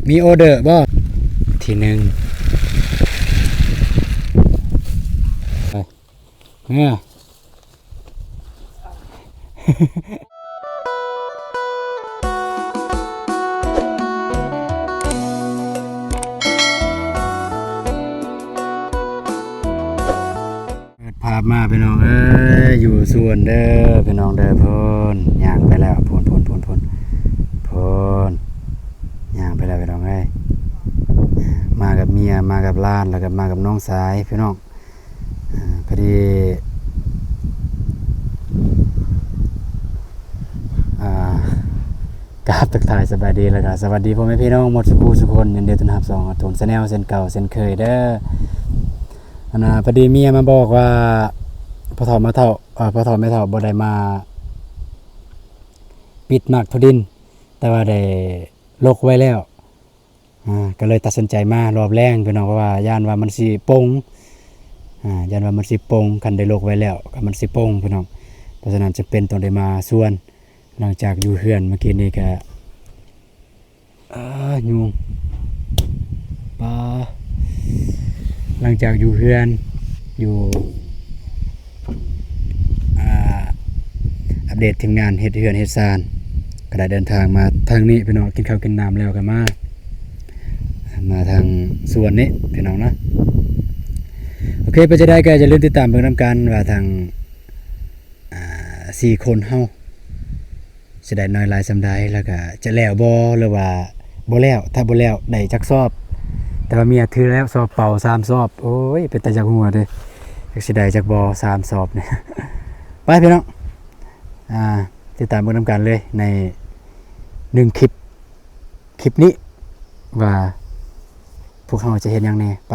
ມີອໍເດີບໍ່? ທີໜຶ່ງ ເອີ ເປີດພາບມາພີ່ນ້ອງເອີຍ ຢູ່ສວນເດີພີ່ນ້ອງເດີ ພຸ້ນ ຍ່າງໄປແລ້ວ ພຸ້ນໆໆໆ ພຸ້ນ ຍ່າງໄປແລ້ວພີ່ນ້ອງເອີຍ ມາກັບເມຍ ມາກັບຫຼານ ແລ້ວກໍມາກັບນ້ອງຊາຍພີ່ນ້ອງ. ອາ ພໍດີ ອາ ກາບທັກທາຍສະບາຍດີ ແລ້ວກໍສະຫວັດດີພໍ່ແມ່ພີ່ນ້ອງໝົດສູ່ຜູ້ສູ່ຄົນ ຍິນດີຕ້ອນຮັບຊ່ອງອາໂຕນແຊນແນວເຊັ່ນເກົ່າເຊັ່ນເຄີຍເດີ. ອັນນ່າ ພໍດີເມຍມາບອກວ່າ ພໍ່ເຖົ້າມາເຖົ້າ ເອີ ພໍ່ເຖົ້າແມ່ເຖົ້າບໍ່ໄດ້ມາປິດໝາກຖົ່ວດິນ ແຕ່ວ່າໄດ້ລົກໄວ້ແລ້ວ. ອາ ກໍເລີຍຕັດສິນໃຈມາລອບແລງພີ່ນ້ອງ ເພາະວ່າຢ້ານວ່າມັນຊິປົ່ງ ອາ ຢ້ານວ່າມັນຊິປົ່ງ ຄັນໄດ້ລົກໄວ້ແລ້ວກໍມັນຊິປົ່ງພີ່ນ້ອງ ເພາະສະນັ້ນຈຳເປັນຕ້ອງໄດ້ມາສວນ. ຫຼັງຈາກຢູ່ເຮືອນເມື່ອກີ້ນີ້ກໍ ອາ ຍຸງ ປາ ຫຼັງຈາກຢູ່ເຮືອນ ຢູ່ ອາ ອັບເດດທີມງານເຮັດເຮືອນເຮັດຊານ ກໍໄດ້ເດີນທາງມາທາງນີ້ພີ່ນ້ອງ ກິນເຂົ້າກິນນ້ຳແລ້ວກໍມາ ມາທາງສວນນີ້ພີ່ນ້ອງເນາະ. ໂອເຄ ເປັນຈັ່ງໃດກໍຢ່າລືມຕິດຕາມເບິ່ງນຳກັນວ່າທາງ ອາ ສີ່ຄົນເຮົາ ຊິໄດ້ໜ້ອຍຫຼາຍສ່ຳໃດ ແລ້ວກະຈະແລ້ວບໍ່ ຫຼືວ່າບໍ່ແລ້ວ ຖ້າບໍ່ແລ້ວໄດ້ຈັກສອບ ແຕ່ວ່າເມຍຖືແລ້ວສອບເປົ່າສາມສອບ ໂອ້ຍ ເປັນຕາຢາກຫົວເດ້ ຈັກຊິໄດ້ຈັກບໍ່ສາມສອບນີ້ ໄປພີ່ນ້ອງ ອາ ຕິດຕາມເບິ່ງນຳກັນເລີຍໃນໜຶ່ງຄລິບ ຄລິບນີ້ ວ່າພວກເຮົາຈະເຮັດຫຍັງແດ່ ໄປ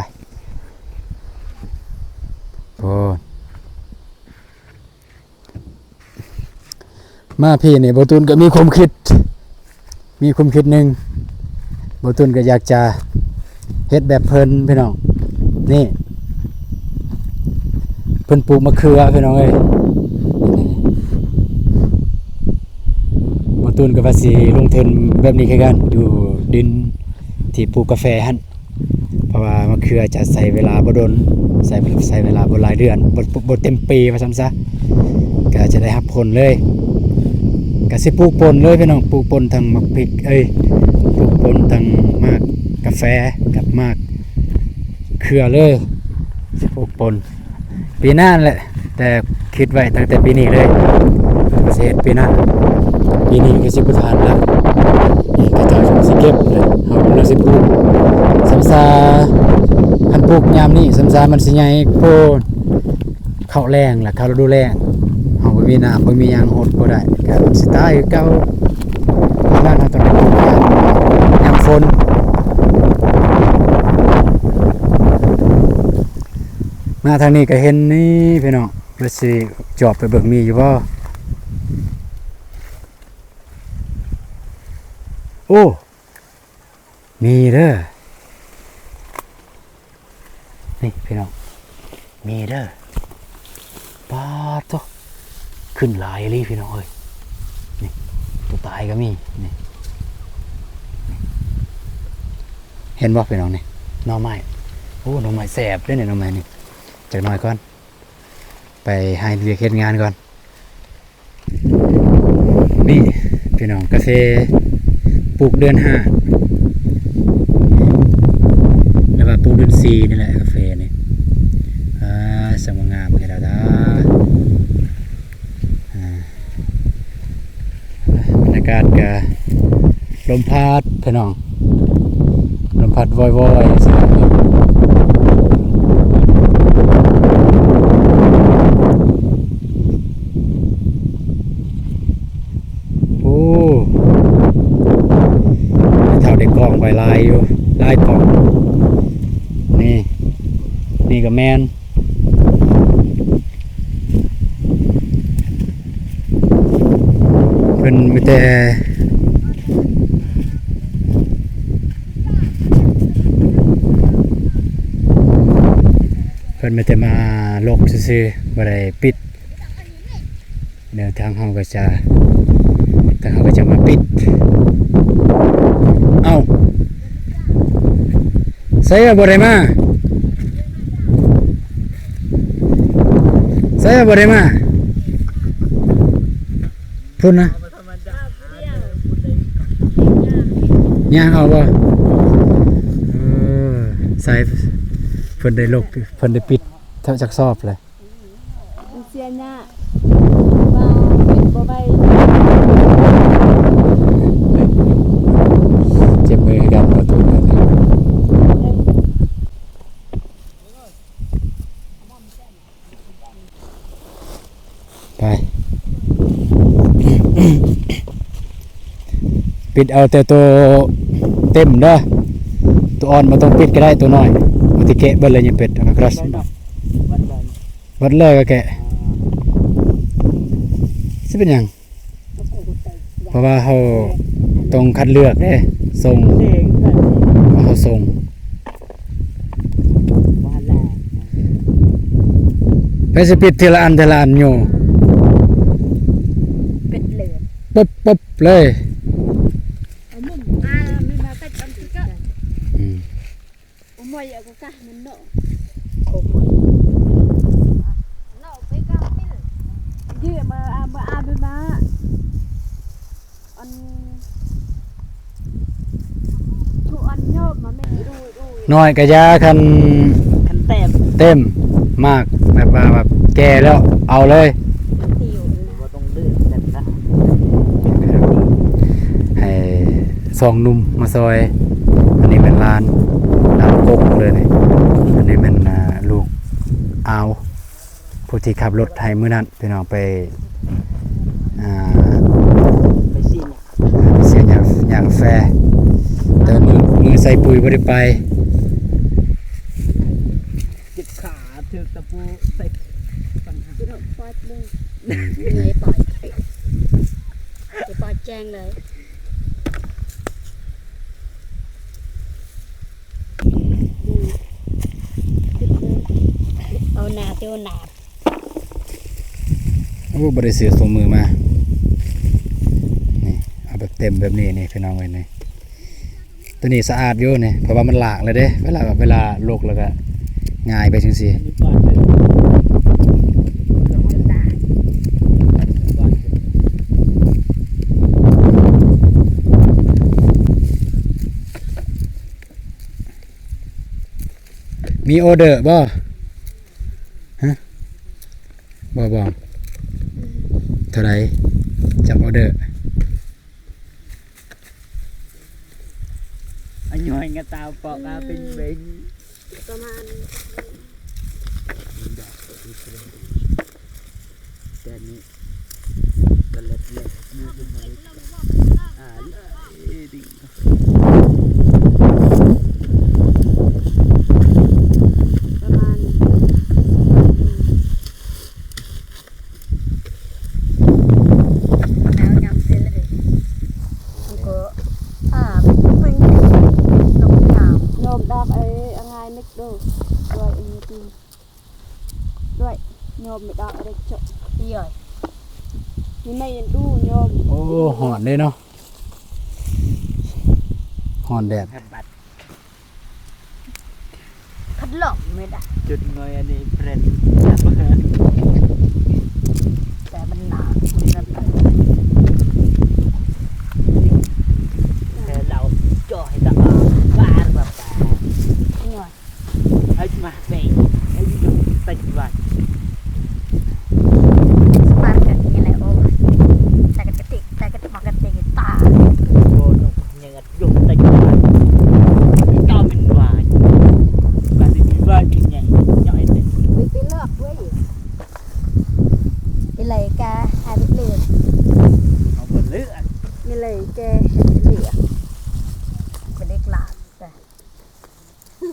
ໂອ້. ມາພີ້ນີ້ ບໍ່ຕູນກໍມີຄວາມຄິດ ມີຄວາມຄິດໜຶ່ງ ບໍ່ຕູນກໍຢາກຈະເຮັດແບບເພິ່ນພີ່ນ້ອງ ນີ້ ເພິ່ນປູກມະເຂືອພີ່ນ້ອງເອີຍ ບໍ່ຕູນກໍວ່າຊິລົງທຶນແບບນີ້ຄືກັນ ຢູ່ດິນທີ່ປູກກາແຟຫັ້ນ. ເພາະວ່າມະເຂືອຈະໃຊ້ເວລາບໍ່ດົນ ໃຊ້ ໃຊ້ເວລາບໍ່ຫຼາຍເດືອນ ບໍ່ ບໍ່ເຕັມປີວ່າຊັ້ນຊະ ກໍຈະໄດ້ຮັບຜົນເລີຍ ກໍຊິປູກປົນເລີຍພີ່ນ້ອງ ປູກປົນທັງໝາກພິກ ເອີຍ ປູກປົນທັງໝາກກາແຟກັບໝາກເຂືອເລີຍ ຊິປູກປົນ ປີໜ້າແຫຼະ ແຕ່ຄິດໄວ້ຕັ້ງແຕ່ປີນີ້ເລີຍ ວ່າຊິເຮັດປີໜ້າ ປີນີ້ຄືຊິບໍ່ທັນລະ ນີ້ເຂົາເຈົ້າຊິເກັບເລີຍ ເຮົາກຳລັງຊິປູກ ສ່ຳຊາ ຄັນປູກຍາມນີ້ ສ່ຳຊາມັນຊິໃຫຍ່ໂພດ ເຂົ້າແລ້ງລະ ເຂົ້າລະດູແລ້ງ ເຮົາບໍ່ມີນ້ຳ ບໍ່ມີຫຍັງ ຫົດບໍ່ໄດ້ ກໍມັນຊິຕາຍຄືເກົ່າ ເພາະນັ້ນເຮົາຕ້ອງໄດ້ປູກຍາມ ຍາມຝົນ. ມາທາງນີ້ກໍເຫັນນີ້ພີ່ນ້ອງ ວ່າຊິຈອບໄປເບິ່ງມີຢູ່ບໍ່? ໂອ້ ມີເດີ ນີ້ພີ່ນ້ອງ ມີເດີ ປາດໂທ້ ຂຶ້ນຫຼາຍອີ່ຫຼີພີ່ນ້ອງເອີຍ ນີ້ ຕົວຕາຍກໍມີ ນີ້ ນີ້ ເຫັນບໍ່ພີ່ນ້ອງ ນີ້ ໜໍ່ໄມ້ ໂອ້ ໜໍ່ໄມ້ແຊບເດ້ນີ້ ໜໍ່ໄມ້ນີ້ ຈັກໜ້ອຍກ່ອນ ໄປຫາເຮັດວຽກເຮັດງານກ່ອນ. ນີ້ພີ່ນ້ອງ ກາເຟປູກເດືອນຫ້າ ຫຼືວ່າປູກເດືອນສີ່ນີ້ແຫຼະ ກາເຟນີ້ ອາ ຊ່າງວ່າງາມແທ້ດາ ອາ ບັນຍາກາດກະລົມພັດພີ່ນ້ອງ ລົມພັດວອຍໆ ໂອ້ ເຖົ້າໄດ້ກ້ອງໄວ້ຫຼາຍຢູ່ ຫຼາຍກ້ອງ ນີ້ ນີ້ກໍແມ່ນ ເພິ່ນມີແຕ່ ເພິ່ນມີແຕ່ມາລົກຊື່ໆ ບໍ່ໄດ້ປິດ ແລ້ວທາງເຮົາກໍຈະ ທາງເຮົາກໍຈະມາປິດ ເອົ້າ ໃສວ່າບໍ່ໄດ້ມາ? ໃສວ່າບໍ່ໄດ້ມາ? ພຸ້ນນະ ຍ່າງເອົາບໍ່? ເອີ ໃສ ເພິ່ນໄດ້ລົກ ເພິ່ນໄດ້ປິດເທົ່າຈັກສອບແລ້ວ. ມັນເສຍຫຍ້າ ວ່າເປັນບໍ່ໄຫວ ເຈັບມືຄືກັນ ປະຕູນັ້ນ. ໄປ ປິດເອົາແຕ່ໂຕເຕັມເດີ ໂຕອ່ອນບໍ່ຕ້ອງປິດກໍໄດ້ ໂຕນ້ອຍ ມັນຊິແກະເບິດເລີຍ ຍັງເປັດ ເອົາກະກຣັສ ເບິດເລີຍກໍແກະ ຊິເປັນຫຍັງ? ເພາະວ່າເຮົາຕ້ອງຄັດເລືອກເດ້ ສົ່ງ ເຮົາສົ່ງ ໃຜຊິປິດທີລະອັນ ທີລະອັນໂຍ ປິດເລີຍ ປຸບໆ ເລີຍ ອືມ. ນ້ອຍກະຢ່າ ຄັນ ຄັນເຕັມ ເຕັມ ໝາກແບບວ່າ ແບບແກ່ແລ້ວເອົາເລີຍ ບໍ່ຕ້ອງເລືອກກັນນະ. ໃຫ້ສອງໜຸ່ມມາຊ່ອຍ ອັນນີ້ແມ່ນຫຼານ ຫຼານກົກເລີຍນີ້ ອັນນີ້ແມ່ນ ອ່າ ລູກອາວ ຜູ້ທີ່ຂັບລົດໃຫ້ມື້ນັ້ນ ພີ່ນ້ອງ ໄປ ອ່າ ໄປເສຍຫຍ້າ ເສຍຫຍ້າ ຫຍ້າກາແຟ ແຕ່ມື້ ມື້ໃສ່ປຸຍບໍ່ໄດ້ໄປ ເຈັບຂາ ຖືກຕະປູໃສ່ ປາດເລີຍ ອືມ ເໝື່ອຍປາດ ຊິປາດແຈ້ງເລີຍ. ເອົາໜ້າ ຊິເອົາໜ້າ ໂອ້ ບໍ່ໄດ້ເສື້ອໂສ້ມືມາ ນີ້ ເອົາແບບເຕັມແບບນີ້ນີ້ ພີ່ນ້ອງເອີຍ ນີ້ ໂຕນີ້ສະອາດຢູ່ນີ້ ເພາະວ່າມັນລ້າງແລ້ວເດ້ ເວລາ ເວລາລົກແລ້ວກະງ່າຍໄປຈັ່ງຊີ້. ມີອໍເດີບໍ່? ຮະ? ບໍ່ບອກ. ເທົ່າໃດ? ຈັກອໍເດີ? ອາຍຸໃຫ້ງະຕາວເປາະກາເປັນເບັງ ປະມານ ແຕ່ນີ້ ໂອ້ ຮ້ອນເດເນາະ ຮ້ອນແດດ ພັດລົມແມ່ນດາ ຈຸດງອຍອັນນີ້ເພຣນ ແຕ່ມັນໜາວ ແຕ່ເຮົາຈ່ອຍຕະອາ ບາດ ບາດ ບາດ ງອຍ. Ai mah pe, ai dong tai jual. Sepakat ni lai oh. Tak ketik, tak ketik makan teh ta. Bodoh nyengat dong tai jual. Kau min wai. Kasi bi wai ni nyai. Nyai te. Pi lok wai. Ilai ka habis lek. Apa lek? Ilai ka habis lek. Balik lah. ອື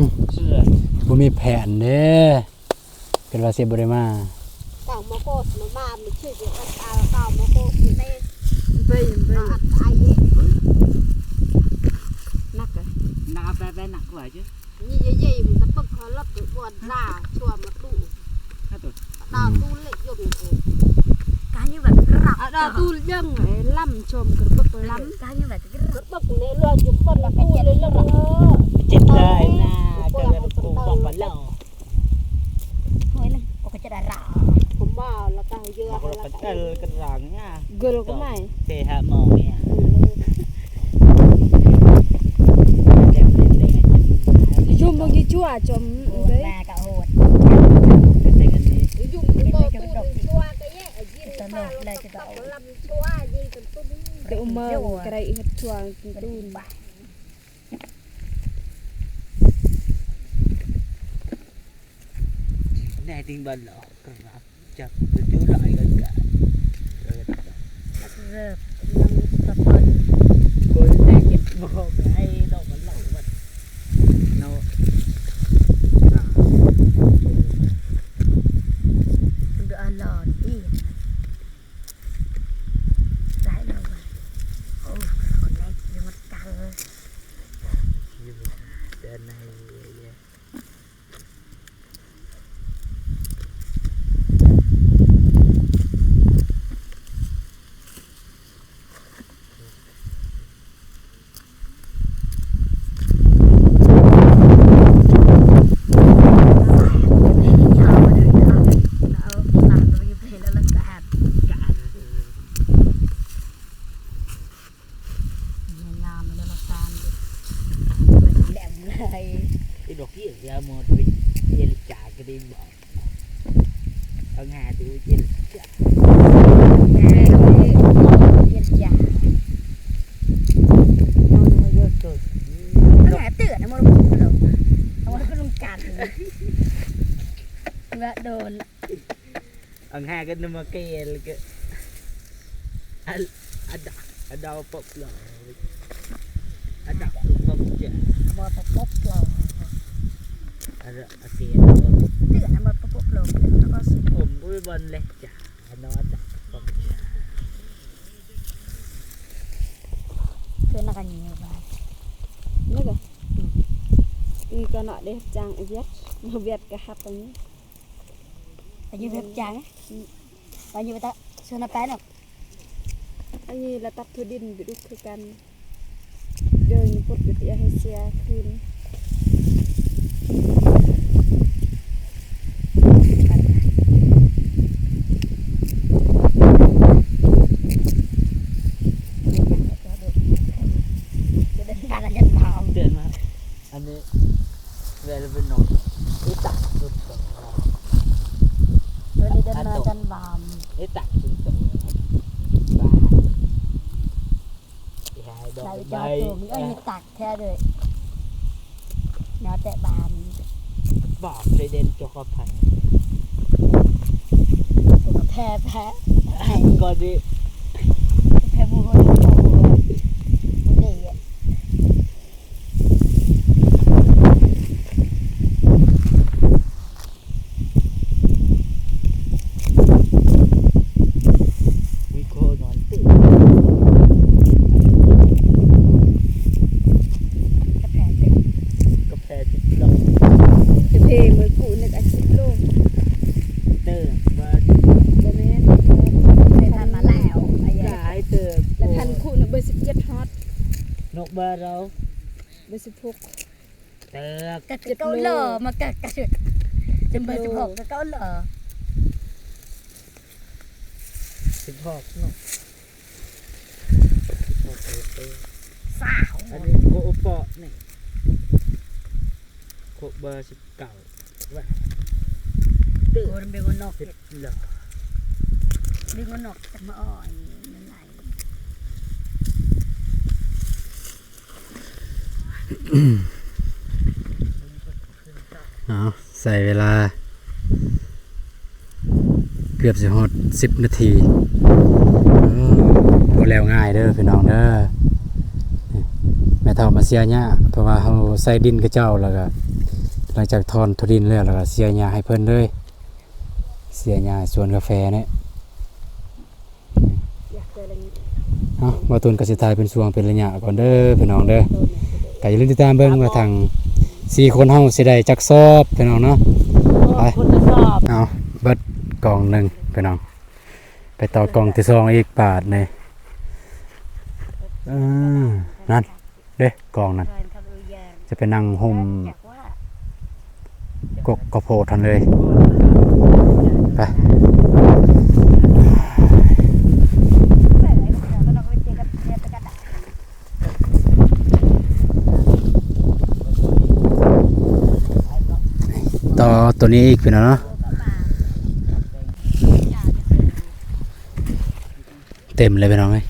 ມ ບໍ່ມີແຜນເດ້ ເພິ່ນວ່າຊິບໍ່ໄດ້ມາ. ໜັກ ໜັກ ໜັກກວ່າເດີ. Lăp buôn ra chua mă tu. Hatu. Đa tu lĕ yơng. Ka ñu wăt krăp. Đa tu yơng, lăm chôm krăp lăm. Ka ñu wăt krăp. Krăp nê lua ju pon la tu lĕ lăm. Chết đời na, ka ga ku bok ba lao. Hôi lĕ, ô ka chết ra. Ku ma la ka yơ. Bok la ka tel ka rang na. Gel ku mai. Te ha mo ya. Yum bông chua chôm. Ôi, đấy. Ba ka hôi. Ka te kan ni. Yum bông chua ka ye, yin pa lăm chua, yin ka tum. Để ôm mơ, cái đấy hết chua, cái tum. Nè, ting ban lo. Chắc tôi chưa lại gần cả. Rơp, nang sapon. Kôi nè, chết bò, cái đó mà lẩu mất. Nó. À. Udah alon, iya. Sai lo. Oh, konek, jemot kal. Iya, dan aja. Ngam le la san. Lem lai. Ti dok ye ya mo ti ye cha ke di ba. Ang ha tu ye cha. Ye cha. Ang ha tu na mo lo. Mo lo kan. Wa don. Ang ha ka nama kel ke. Al-, ada, ada apa pula? Ada apa pula? Ada apa pula? Tidak ada apa pula. Terus. Om, ui, bon leh, ja. Ano ada apa pula? Kena kan ni, ba. Ni ka? Hmm. Ni ka nak deh jang aviat. Aviat ka hap ni. ໄປຢູ່ແບບຈັ່ງ ອືມ ໄປຢູ່ຕາ ສວນນາແປເນາະ ອັນນີ້ລະຕັດຖົ່ວດິນໄປດຸກຄືກັນ ເດີນປົດກະຕິໃຫ້ເສຍຄືນ ເດີນມາ. ອັນນີ້ແວ່ນເປັນນົກອີຕັກສຸດໂຕ ຕົວນີ້ເດີນມາກັນບາມ ອີຕັກສຸດໂຕ ບາມ ໄດ້ເຈົ້າໂຕມີ ເອີຍ ອີຕັກແທ້ເລີຍ ແນວແຕະບາມ ບາມໄດ້ເດັ່ນຕົວກາແຟ ກາແຟແພ້ ກໍດີ ກາແຟໝູ່ຄົນ ບໍ່ດີ. ມີໂຄນອນຕື່ນ ກາແຟຕິດ ກາແຟຕິດໂລ ກາແຟມື້ກູ້ນຶກອາທິດໂລ ເຕີບ ບໍ່ແມ່ນ ໄດ້ທັນມາແລ້ວ ຫຼາຍເຕີບ ລະທັນຄູນະເບີສິບເຈັດຮອດ ນົກເບີເຮົາ ເບີສິບຫົກ ເຕີບ ກະເກົ້າໂລ ມາກະ ກະ ຈະເບີສິບຫົກ ກະເກົ້າໂລ ສິບຫົກເນາະ ສິບຫົກເຕີບ ຊາວ ອັນນີ້ໂຄໂອເປາະນີ້ ໂຄເບີສິບເກົ້າ ວ່າ ເຕີບ ໂກນເບງນອກ ເຮັດລະ ເບງນອກ ຈະມາອ່ອຍ ເອົາ ໃຊ້ເວລາເກືອບຊິຮອດສິບນາທີ ເອີ ບໍ່ແລ້ວງ່າຍເດີພີ່ນ້ອງເດີ ແມ່ເຖົ້າມາເສຍຫຍ້າ ເພາະວ່າເຮົາໃສ່ດິນຂະເຈົ້າ ແລ້ວກະຫຼັງຈາກຖອນຖົ່ວດິນແລ້ວ ແລ້ວກະເສຍຫຍ້າໃຫ້ເພິ່ນເລີຍ ເສຍຫຍ້າສວນກາແຟນີ້. ເອົາ ບ່າວຕຸນກໍຊິຖ່າຍເປັນຊ່ວງເປັນໄລຍະກ່ອນເດີພີ່ນ້ອງເດີ ກໍຢ່າລືມຕິດຕາມເບິ່ງວ່າທາງ ສີ່ຄົນເຮົາຊິໄດ້ຈັກສອບ ພີ່ນ້ອງເນາະ. ໄປ ຄົນລະສອບ. ເອົາ ເບິດກ່ອງໜຶ່ງ ພີ່ນ້ອງ. ໄປຕໍ່ກ່ອງທີສອງອີກບາດນີ້. ເອີ ນັ້ນເດ້ ກ່ອງນັ້ນ ຈະໄປນັ່ງຮົ່ມ ກົກເຂົ້າໂພດຫັ້ນເລີຍ. ໄປ ຕໍ່ໂຕນີ້ອີກ ພີ່ນ້ອງເນາະ. ເຕັມເລີຍພີ່ນ້ອງເອີຍ.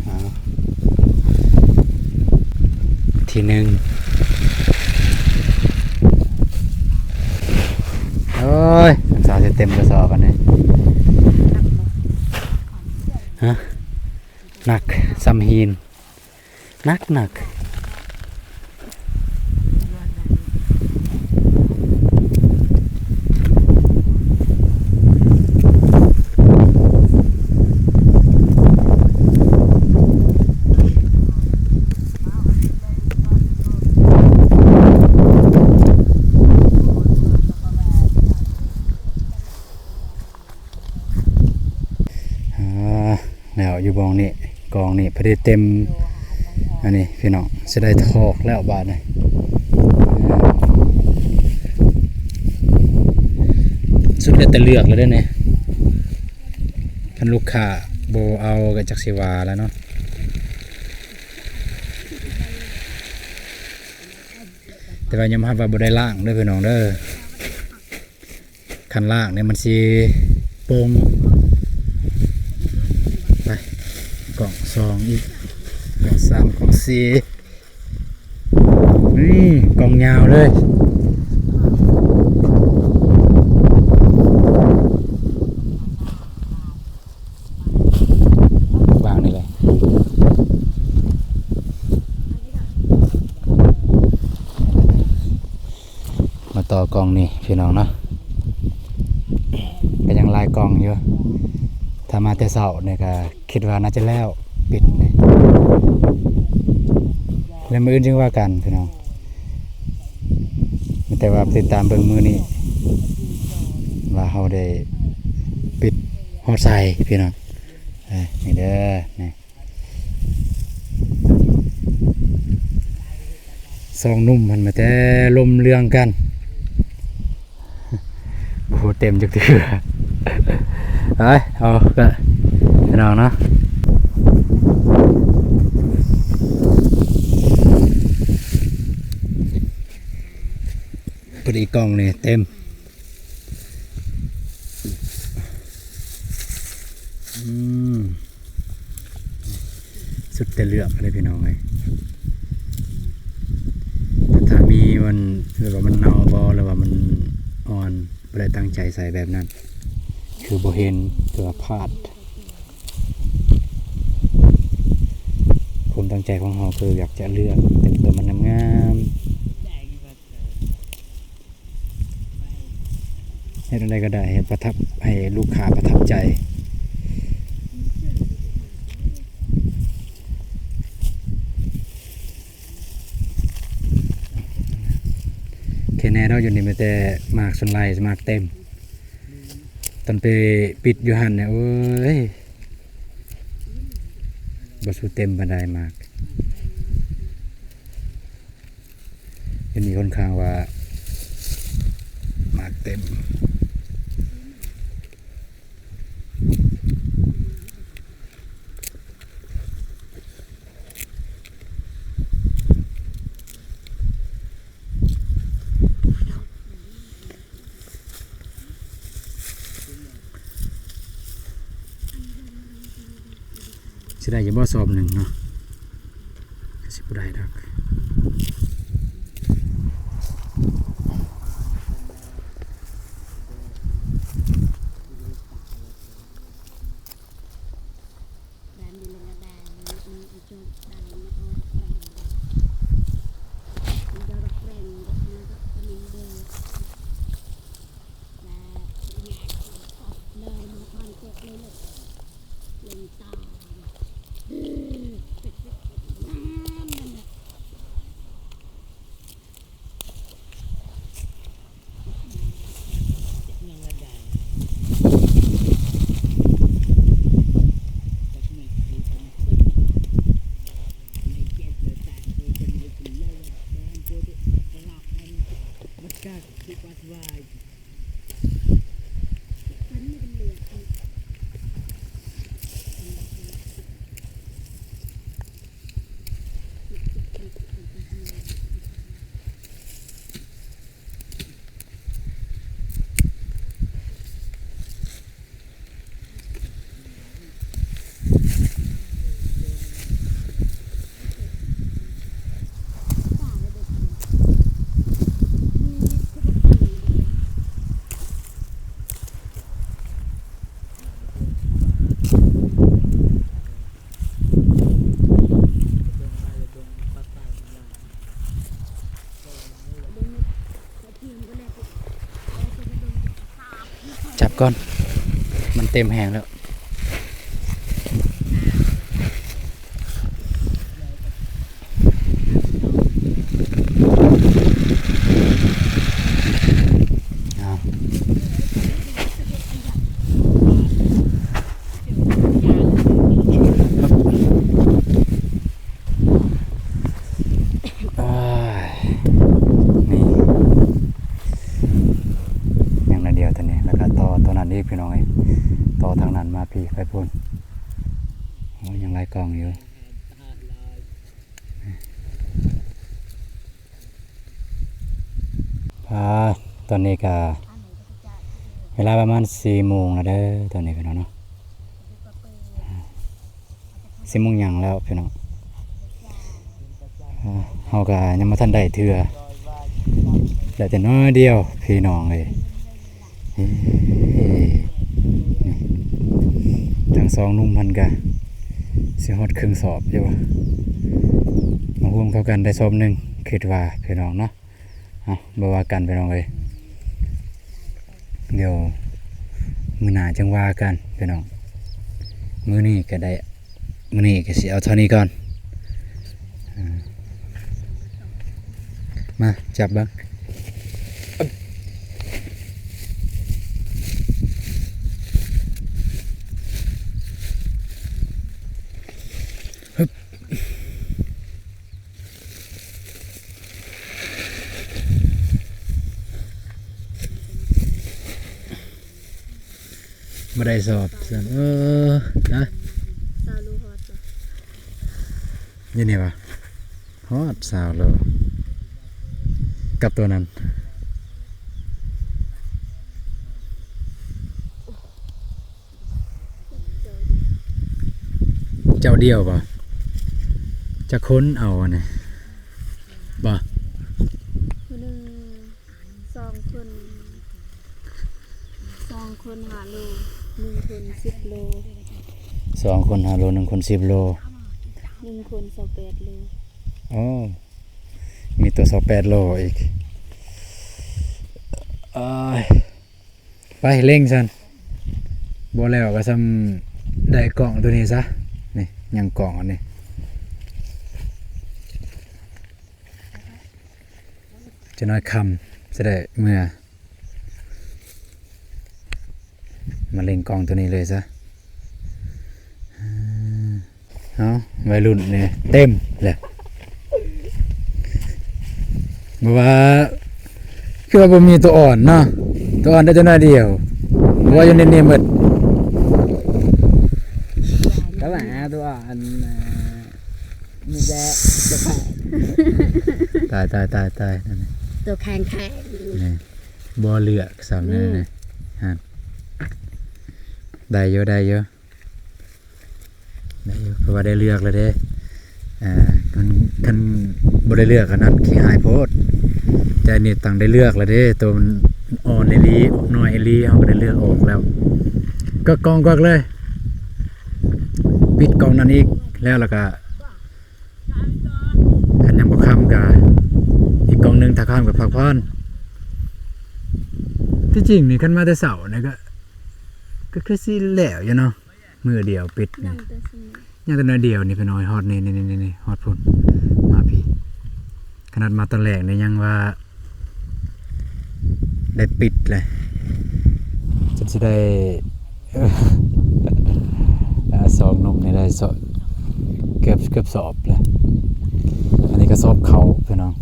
ເອົາ ທີໜຶ່ງ. ໂອ້ຍ ສາວຊິເຕັມກະສອບອັນນີ້. ຮະ ໜັກສ່ຳຫີນ. ໜັກໆ. ອາ ແລ້ວຢູ່ບ່ອນນີ້ ກອງນີ້ພໍດີເຕັມ. ອັນນີ້ພີ່ນ້ອງ ຊິໄດ້ຖອກແລ້ວບາດນີ້. ສຸດແລ້ວແຕ່ເລືອກແລ້ວເດ້ນີ້. ຄັນລູກຄ້າບໍ່ເອົາກໍຈັກຊິວ່າແລ້ວເນາະ. ແຕ່ວ່າຍອມຮັບວ່າບໍ່ໄດ້ລ້າງເດີພີ່ນ້ອງເດີ. ຄັນລ້າງນີ້ມັນຊິປົ່ງ. ໄປ ກ່ອງສອງອີກ ກ່ອງສາມ ກ່ອງສີ່. ນີ້ ກ່ອງຍາວເລີຍ. ວາງນີ້ແຫຼະ. ມາຕໍ່ກ່ອງນີ້ພີ່ນ້ອງເນາະ. ກໍຍັງຫຼາຍກ່ອງຢູ່. ຖ້າມາແຕ່ເຊົ້ານີ້ກໍຄິດວ່າໜ້າຈະແລ້ວ ປິດນີ້ ແລ້ວມື້ອື່ນຈຶ່ງວ່າກັນພີ່ນ້ອງ. ມີແຕ່ວ່າຕິດຕາມເບິ່ງມື້ນີ້ວ່າເຮົາໄດ້ປິດຮອດໃສພີ່ນ້ອງ. ເອີ ນີ້ເດີ ນີ້ ສອງໜຸ່ມຫັ້ນມາແຕ່ລົມເລື່ອງກັນ ບໍ່ເຕັມຈັກເທື່ອ. ໄປ ເອົາກະ ພີ່ນ້ອງເນາະ. ພໍດີກ່ອງນີ້ເຕັມ. ອືມ ສຸດແຕ່ເລືອກເລີຍພີ່ນ້ອງເອີຍ. ແຕ່ຖ້າມີມັນ ຫຼືວ່າມັນເນົ່າບໍ່ ຫຼືວ່າມັນອ່ອນ ບໍ່ໄດ້ຕັ້ງໃຈໃສ່ແບບນັ້ນ ຄືບໍ່ເຫັນ ຖືວ່າພາດ. ຄວາມຕັ້ງໃຈຂອງເຮົາຄືຢາກຈະເລືອກແຕ່ຕົວມັນງາມໆ. ເຮັດອັນໃດກໍໄດ້ໃຫ້ປະທັບ ໃຫ້ລູກຄ້າປະທັບໃຈ. ແຄ່ແນ່ເນາະ ຢູ່ນີ້ມີແຕ່ໝາກສ່ວນຫຼາຍໝາກເຕັມ. ຕອນໄປປິດຢູ່ຫັ້ນນະ ໂອ້ຍ ບໍ່ສູ້ເຕັມປານໃດໝາກ. ເຫັນມີຄົນຂ້າງວ່າໝາກເຕັມ. ຊິໄດ້ຢູ່ບໍ່ສອບໜຶ່ງເນາະ? ກໍຊິບໍ່ໄດ້ດອກ. ເ ກ່ອນ ມັນເຕັມແຮງແລ້ວ. ອ້າວ ໂອ້ຍ ນີ້ ຍັງໜ້ອຍດຽວຕົວນີ້ ແລ້ວກໍຕໍ່ຕົວນັ້ນອີກ ພີ່ນ້ອງເອີຍ. ຕໍ່ທາງນັ້ນມາພີ້ ໄປພຸ້ນ. ໂອ້ຍ ຍັງຫຼາຍກ່ອງຢູ່. ອ່າ ຕອນນີ້ກະເວລາປະມານສີ່ໂມງແລ້ວເດີ ຕອນນີ້ພີ່ນ້ອງເນາະ ສີ່ໂມງຫຍັງແລ້ວພີ່ນ້ອງ. ອ່າ ເຮົາກະຍັງບໍ່ທັນໄດ້ເທື່ອ ໄດ້ແຕ່ໜ້ອຍດຽວພີ່ນ້ອງເອີຍ. ເອີ ນີ້ ທັງສອງໜຸ່ມເພິ່ນກະຊິຮອດເຄິ່ງສອບຢູ່ ມາຮ່ວມເຂົ້າກັນໄດ້ສອບໜຶ່ງ ຄິດວ່າພີ່ນ້ອງເນາະ. ເອົ້າ ບໍ່ວ່າກັນພີ່ນ້ອງເອີຍ ດຽວມື້ໜ້າຈັ່ງວ່າກັນພີ່ນ້ອງ. ມື້ນີ້ກະໄດ້ ມື້ນີ້ກໍຊິເອົາເທົ່ານີ້ກ່ອນ. ອ່າ ມາຈັບເບິ່ງ. ບໍ່ໄດ້ສອບຊັ້ນ ເອີ ຮະ ຊາວໂລຮອດບໍ່? ຢູ່ນີ້ຫວາ? ຮອດຊາວໂລ ກັບຕົວນັ້ນ ເຈົ້າດຽວບໍ່? ຈັກຄົນເອົາອັນນີ້ບໍ່? ຜູ້ໜຶ່ງ ສອງຄົນ ສອງຄົນຫ້າໂລ ໜຶ່ງຄົນສິບໂລ. ສອງຄົນຫ້າໂລ ໜຶ່ງຄົນສິບໂລ ໜຶ່ງຄົນຊາວແປດໂລ. ໂອ້ ມີຕົວຊາວແປດໂລອີກ. ເອີຍ ໄປເລັ່ງຊັ້ນ ບໍ່ແລ້ວກໍຊ່ຳໄດ້ກ້ອງຕົວນີ້ຊະ. ນີ້ຍັງກ້ອງອັນນີ້ ຈັກໜ້ອຍຄ່ຳຊິໄດ້ເມືອ ມາເລັ່ງກ້ອງຕົວນີ້ເລີຍຊະ. ເອົ້າ ໄວລຸ້ນນີ້ເຕັມແຫຼະ ບໍ່ວ່າ ຄືວ່າບໍ່ມີຕົວອ່ອນເນາະ ຕົວອ່ອນໄດ້ແຕ່ໜ້ອຍດຽວ ເພາະວ່າຢູ່ໃນນີ້ໝົດ ກໍວ່າຕົວອ່ອນ ມີແຕ່ຕົວແຂງ ຕາຍ ຕາຍ ຕາຍ ຕາຍ ນັ້ນ ຕົວແຂງໆ ນີ້ ບໍ່ເລືອກຊ້ຳ ນີ້ ນີ້ ຫັ້ນ ໄດ້ຢູ່ ໄດ້ຢູ່ ໄດ້ຢູ່ ເພາະວ່າໄດ້ເລືອກແລ້ວເດ້. ອ່າ ຄັນ ຄັນບໍ່ໄດ້ເລືອກ ອັນນັ້ນຂີ້ຮ້າຍໂພດ ແຕ່ອັນນີ້ຕ້ອງໄດ້ເລືອກແລ້ວເດ້ ໂຕມັນອ່ອນອີ່ຫຼີ ນ້ອຍອີ່ຫຼີ ເຮົາກໍໄດ້ເລືອກອອກແລ້ວ ກໍກ້ອງກວັກເລີຍ ປິດກ້ອງນັ້ນອີກ ແລ້ວ ແລ້ວກໍ ຄັນຍັງບໍ່ຄ່ຳກະອີກກ້ອງໜຶ່ງ ຖ້າຄ່ຳກະພັກຜ່ອນ. ທີ່ຈິງນີ້ຄັນມາແຕ່ເຊົ້ານີ້ກະ ກະຄືຊິແລ້ວຢູ່ເນາະ ມື້ດຽວປິດນີ້ ຍັງແຕ່ໜ້ອຍດຽວນີ້ ພີ່ນ້ອງ ຮອດນີ້ ນີ້ ນີ້ ຮອດພຸ້ນ ມາພີ້ ຂະໜາດມາຕອນແລກນີ້ຍັງວ່າ ໄດ້ປິດເລີຍ ຈົນຊິໄດ້ ອ່າ ສອງໜຸ່ມນີ້ໄດ້ສອບ ເກືອບ ເກືອບສອບແລ້ວ ອັນນີ້ກໍສອບເຂົ້າພີ່ນ້ອງ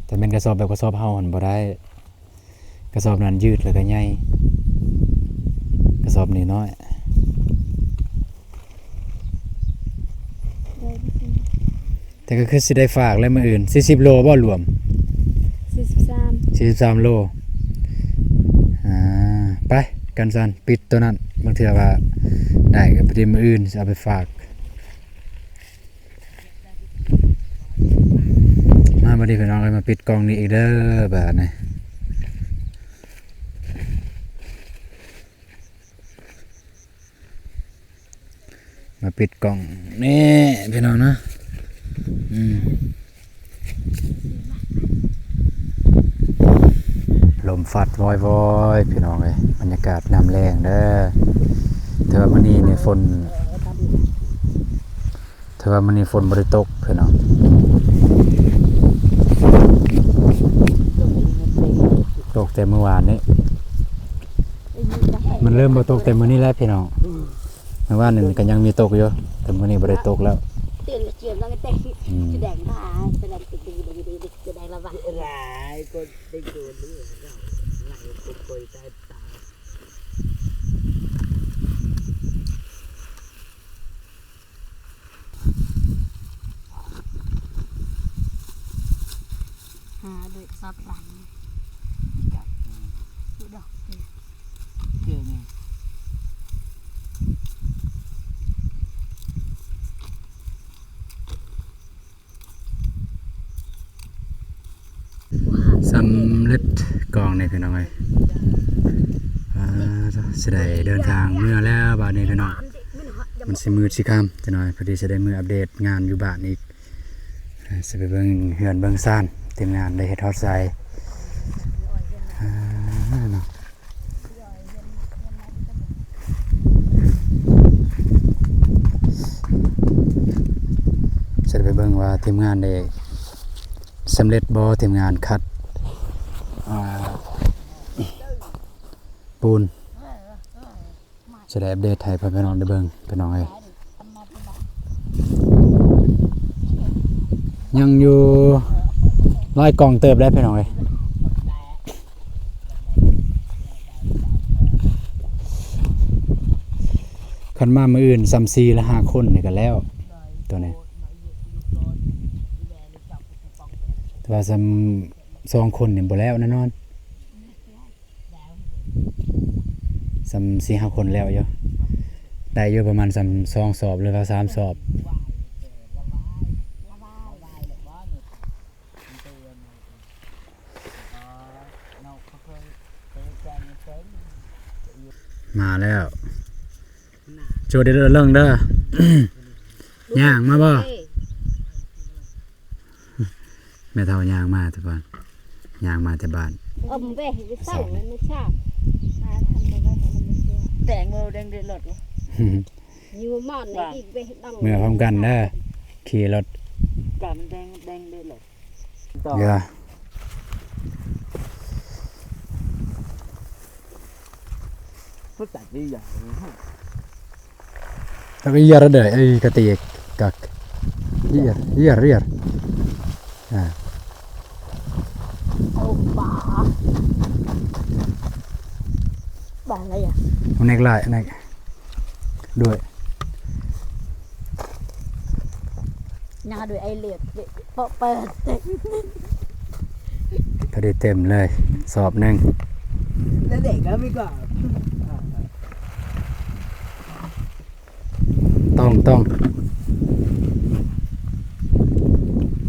ແຕ່ແມ່ນກະສອບແບບກະສອບເຮົາຫັ້ນບໍ່ໄດ້. ກະສອບນັ້ນຍືດແລ້ວກະໃຫຍ່ ກະສອບນີ້ນ້ອຍ ແຕ່ກໍຄືຊິໄດ້ຝາກແລ້ວມື້ອື່ນ ສີ່ສິບໂລບໍ່ລວມ ສີ່ສິບສາມ ສີ່ສິບສາມໂລ. ອ່າ ໄປກັນຊັ້ນ ປິດໂຕນັ້ນ ບາງເທື່ອວ່າໄດ້ກໍພໍດີມື້ອື່ນຊິເອົາໄປຝາກ. ມາບັດນີ້ພີ່ນ້ອງເອີຍ ມາປິດກ້ອງນີ້ອີກເດີບາດນີ້ ມາປິດກ້ອງນີ້ພີ່ນ້ອງເນາະ ອືມ. ລົມພັດວອຍໆ ພີ່ນ້ອງເອີຍ, ບັນຍາກາດຍາມແລງເດີ. ແຕ່ວ່າມື້ນີ້ນີ້ຝົນ ແຕ່ວ່າມື້ນີ້ຝົນບໍ່ໄດ້ຕົກພີ່ນ້ອງ, ຕົກແຕ່ມື້ວານນີ້. ມັນເລີ່ມບໍ່ຕົກແຕ່ມື້ນີ້ແຫຼະພີ່ນ້ອງ. ເມື່ອວານນີ້ກໍຍັງມີຕົກຢູ່, ແຕ່ມື້ນີ້ບໍ່ໄດ້ຕົກແລ້ວ. ອືມ. ຫາໂດຍສັບຫຼັງ ຈັບ ດອກ ເກງ ສຳເລັດກອງນີ້ພີ່ນ້ອງເອີຍ. ອ່າ ຊິໄດ້ເດີນທາງເມືອແລ້ວບາດນີ້ພີ່ນ້ອງ, ມັນຊິມືດຊິຄ່ຳຈັກໜ້ອຍ, ພໍດີຊິໄດ້ເມືອອັບເດດງານຢູ່ບ້ານອີກ. ອ່າ ຊິໄປເບິ່ງເຮືອນເບິ່ງຊານ, ທີມງານໄດ້ເຮັດຮອດໃສ ອ່າ ເນາະ. ຊິໄປເບິ່ງວ່າທີມງານໄດ້ສຳເລັດບໍ່, ທີມງານຂັດ ອ່າ ປູນ. ຊິໄດ້ອັບເດດໃຫ້ພໍ່ແມ່ພີ່ນ້ອງໄດ້ເບິ່ງ ພີ່ນ້ອງເອີຍ. ຍັງຢູ່ຫຼາຍກອງເຕີບແລ້ວພີ່ນ້ອງເອີຍ. ຄັນມາມື້ອື່ນສ່ຳສີ່ ຫຼື ຫ້າຄົນນີ້ກໍແລ້ວ ໂຕນີ້. ແຕ່ວ່າສ່ຳສອງຄົນນີ້ບໍ່ແລ້ວແນ່ນອນ. ສ່ຳສີ່ຫ້າຄົນແລ້ວຢູ່, ໄດ້ຢູ່ປະມານສ່ຳສອງສອບ ຫຼືວ່າສາມສອບ. ມາແລ້ວ, ໂຈດເດີເລິງເດີ. ຍ່າງມາບໍ່? ແມ່ເຖົ້າຍ່າງມາແຕ່ບ້ານ, ຍ່າງມາແຕ່ບ້ານ. ເອີ ແຕງໂມແດງເດລົດ ຢູ່ມານອີກເວ ເມືອພ້ອມກັນເດີ, ຂີ່ລົດກັນແດງ ແດງເດລົດ. ຢ່າ Tapi iya rada, eh, kata iya, kak. Iya, iya, iya. Nah. Opa. Bala ya. Naik lah, naik. Dua. ຍັງດ້ວຍໄອເລັດເປາະແປດ ພໍດີເຕັມເລີຍ ສອບໜຶ່ງ. ຕ້ອງ ຕ້ອງ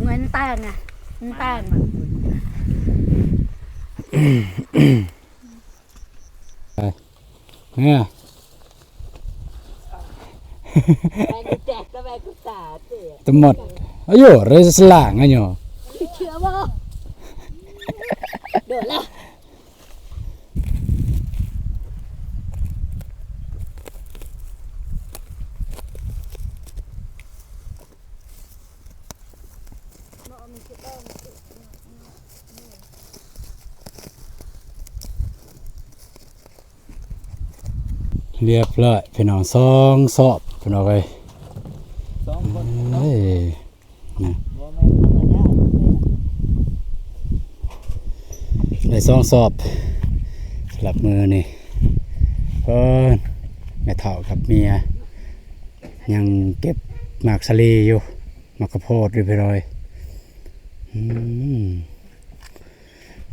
ເງິນແຕກນະ ເງິນແຕກ. ເອີ ແມ່ນແຕກກໍແມ່ນກຸຕາເຕະ ຕະໝົດ ອາຍຸ ເຣສລາງ ອາຍຸ ເຊື່ອບໍ່ ໂດດລະ. ຮຽບຮ້ອຍພີ່ນ້ອງ ສອງສອບພີ່ນ້ອງເອີຍ ສອງຄົນເນາະ ເອີຍ ນະ ບໍ່ແມ່ນທຳມະດາເລີຍນະ ໄດ້ສອງສອບສຳລັບມື້ນີ້. ເອີ ແມ່ເຖົ້າກັບເມຍ ຍັງເກັບໝາກສາລີຢູ່ ໝາກກະໂພດຢູ່ພີ່ນ້ອງເອີຍ. ອືມ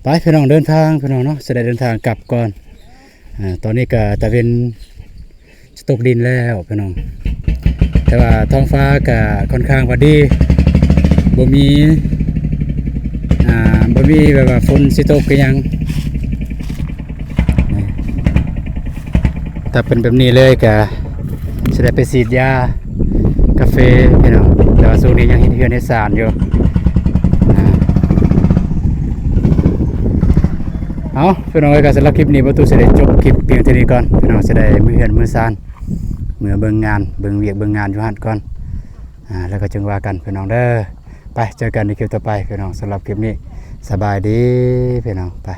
ໄປພີ່ນ້ອງ ເດີນທາງພີ່ນ້ອງເນາະ ຊິໄດ້ເດີນທາງກັບກ່ອນ. ອາ ຕອນນີ້ກະຕາເວັນຊິຕົກດິນແລ້ວພີ່ນ້ອງ ແຕ່ວ່າທ້ອງຟ້າກະຄ່ອນຂ້າງວ່າດີ ບໍ່ມີ ອາ ບໍ່ມີແບບວ່າຝົນຊິຕົກອີ່ຫຍັງ. ຖ້າເປັນແບບນີ້ເລີຍກະຊິໄດ້ໄປສີດຢາກາເຟພີ່ນ້ອງ ແຕ່ວ່າຊ່ວງນີ້ຍັງເຮັດເຮືອນເຮັດຊານຢູ່ ອາ. ເອົາ ພີ່ນ້ອງເອີຍ ກໍສຳລັບຄລິບນີ້ ບໍ່ຕູ້ຊິໄດ້ຈົບຄລິບພຽງເທົ່ານີ້ກ່ອນ. ພີ່ນ້ອງຊິໄດ້ມືເຮືອນມືຊານ ເມືອເບິ່ງງານ ເບິ່ງວຽກເບິ່ງງານຢູ່ຫັ້ນກ່ອນ. ອ່າ ແລ້ວກໍຈຶ່ງວ່າກັນ ພີ່ນ້ອງເດີ. ໄປ ເຈີກັນໃນຄລິບຕໍ່ໄປ ພີ່ນ້ອງ. ສຳລັບຄລິບນີ້ ສະບາຍດີ ພີ່ນ້ອງ. ໄປ.